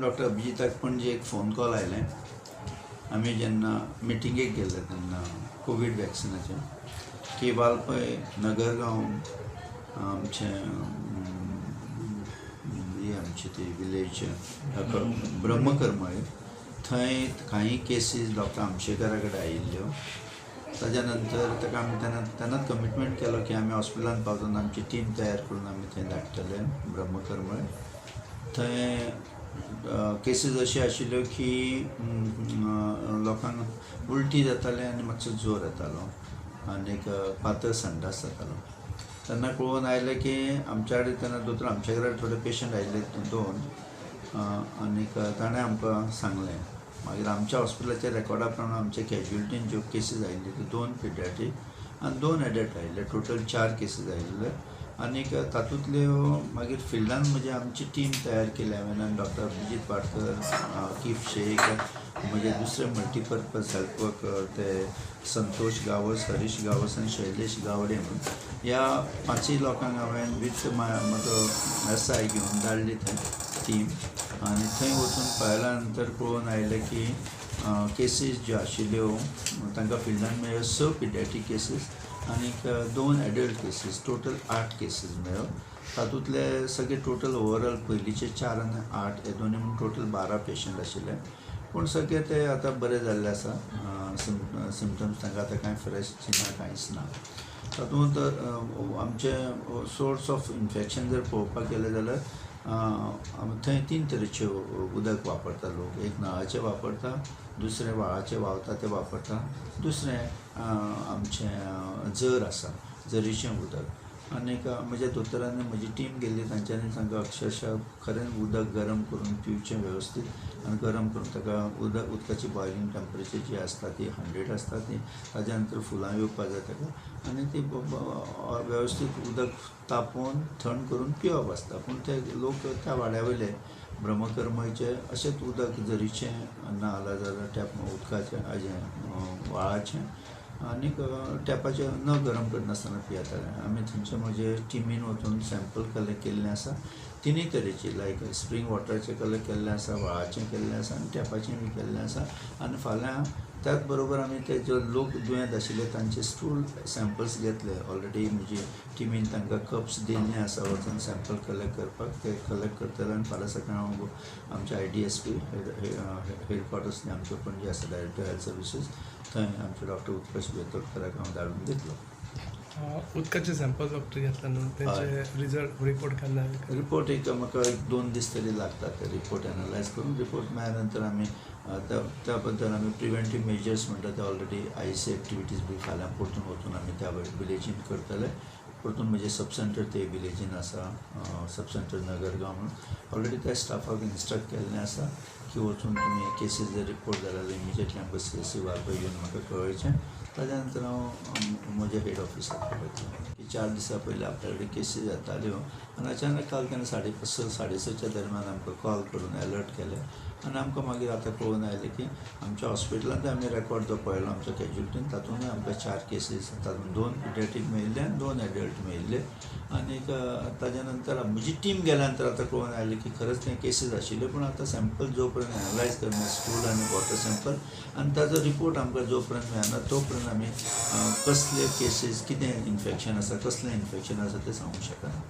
आनी डॉक्टर अभिजिताक पणजे एक phone call आयलें. आमी जेन्ना मिटिंगेक गेल्ले तेन्ना कोवीड वॅक्सिनाचे की वाळपय, नगरगांव, आमचें ही आमची ती विलेज ब्रह्मकरमळे, थंय कांय केसीस डॉक्टर आमशेकरा कडेन आयिल्ल्यो. ताज्या नंतर ताका आमी तेन्ना तेन्नाच कमिटमेंट केलो की आमी हॉस्पिटलान पावतना आमची टीम तयार करून आमी थंय धाडटले ब्रह्मकरमळे. थंय केसीस अश्यो आशिल्ल्यो की लोकांक उल्टी जाताले आनी मातसो जोर येतालो आनीक पातळ संडास जातालो. तेन्ना कळून आयलें की आमच्या कडेन तेन्ना दोतोर आमच्या कडेन थोडे पेशंट आयिल्ले दोन, आनीक ताणें आमकां सांगलें. मागीर आमच्या हॉस्पिटलाच्या रेकॉर्डा प्रमाण आमच्या कॅज्युलिटीन ज्यो केसीस आयिल्ल्यो त्यो दोन पिडियाट्रीक आनी दोन एडल्ट आयिल्ले, टोटल चार केसीस आयिल्ले. आनीक तातूंतल्यो मागीर फिल्डान म्हजी आमची टीम तयार केली हांवें आनी डॉक्टर अभिजीत वाडकर, अकीफ शेख, म्हजे दुसरे मल्टिपर्पज हेल्थ वर्कर ते संतोष गांवस, हरीश गांवस आनी शैलेश गावडे म्हणून ह्या पांचूय लोकांक हांवें विथ म्हजो एसआय घेवन धाडली थंय टीम. आनी थंय वचून पळयल्या नंतर कळून आयलें की केसीस ज्यो आशिल्ल्यो तांकां फिल्डान मेळ्ळ्यो स पिडियाट्रीक केसीस आनीक दोन एडल्ट केसीस, टोटल आठ केसीस मेळ्ळ्यो. तातूंतले सगळे टोटल ओवरऑल पयलींचे चार आनी आठ हे दोनी म्हणून टोटल 12 पेशंट आशिल्ले. पूण सगळे ते आतां बरे जाल्ले आसा. सिमटम्स तांकां आतां कांय फ्रेश ना, कांयच ना. तातूंत आमचे सोर्स ऑफ इन्फेक्शन जर पळोवपाक गेले जाल्यार थंय तीन तरेच्यो उदक वापरता लोक. एक नळाचें वापरता, दुसरें व्हाळाचें व्हांवता तें वापरता, दुसरें आमचें जर आसा जरीचें उदक. आनीक म्हज्या दोतोरांनी म्हजी टीम गेल्ली तांच्यांनी तांकां अक्षरशा खरें उदक गरम करून पिवचें वेवस्थीत आनी गरम करून ताका उदक उदकाची बॉयलींग टेम्परेचर जी आसता ती 100 आसता ती, ताज्या नंतर फुलां येवपाक जाय ताका आनी ती वेवस्थीत उदक तापोवन थंड करून पिवप आसता. पूण ते लोक त्या वाड्या वयले ब्रह्मकर्मचे अशेंच उदक जरीचें ना जाल्यार टॅप उदकाचें हाजें व्हाळाचें आनीक टॅपाचें न गरम करनासतना पियेताले. आमी थंयचे म्हजे टिमीन वचून सॅम्पल कलेक्ट केल्लें आसा तिनूय तरेची, लायक स्प्रींग वॉटराचें कलेक्ट केल्लें आसा, व्हाळाचें केल्लें आसा आनी टॅपाचें बी केल्लें आसा. आनी फाल्यां त्याच बरोबर आमी ते जे लोक दुयेंत आशिल्ले तांचे स्टूल सॅम्पल्स घेतले. ऑलरेडी म्हजी टिमीन तांकां कप्स दिल्ले आसा वचून सॅम्पल कलेक्ट करपाक, ते कलेक्ट करतले. आनी फाल्यां सकाळीं हांव आमच्या आयडीएसपी हेडक्वॉर्टर्स आमच्यो पणजे आसा, डायरेक्टर हेल्थ सर्विसीस, थंय आमचे डॉक्टर उत्कर्ष बेतोडकराक हांव धाडून दितलो. उदकाचे सॅम्पल डॉक्टर घेतला न्हू, तेंचे रिजल्ट रिपोर्ट केन्ना? रिपोर्ट एक म्हाका एक 2 दीस तरी लागता ते रिपोर्ट एनालायज करून. रिपोर्ट मेळ्ळ्या नंतर आमी त्या बद्दल आमी प्रिवेंटीव मेजर्स म्हणटा ते ऑलरेडी आयसी एक्टिविटीज बी फाल्यां परतून वचून आमी त्या विलेजीन करतले. परतून म्हजें सब सेंटर ते विलेजीन आसा, सब सेंटर नगरगांव म्हणून, ऑलरेडी त्या स्टाफाक इन्स्ट्रक्ट केल्लें आसा की वचून तुमी केसीस जर रिपोर्ट जाले जाल्यार इमिजिएटली आमकां सीएससी वाळपय येवन म्हाका कळोवचें. ताज्या नंतर हांव म्हज्या हेड ऑफिसाक पळयतलो की 4 दिसां पयलीं आपल्या कडेन केसीस येताल्यो आनी अचानक काल तेन्ना 5:30 6:30च्या दरम्यान आमकां कॉल करून अलर्ट केलें आनी आमकां मागीर आतां कळून आयलें की आमच्या हॉस्पिटलांत आमी रेकॉर्ड जो पळयलो आमच्या कॅज्युलिटीन तातूंतय आमकां 4 केसीस, तातूंत 2 पिडियाट्रीक मेळिल्ले आनी 2 एडल्ट मेळिल्ले. आनीक ताज्या नंतर म्हजी टीम गेल्या नंतर आतां कळून आयलें की खरेंच ते केसीस आशिल्ल्यो. पूण आतां सॅम्पल जो पर्यंत एनालायज करना स्टूल आनी वॉटर सॅम्पल आनी ताजो रिपोर्ट आमकां जो पर्यंत मेळना तो पर्यंत आमी कसले केसीस कितें इन्फेक्शन आसा, कसलें इन्फेक्शन आसा तें सांगूंक शकना.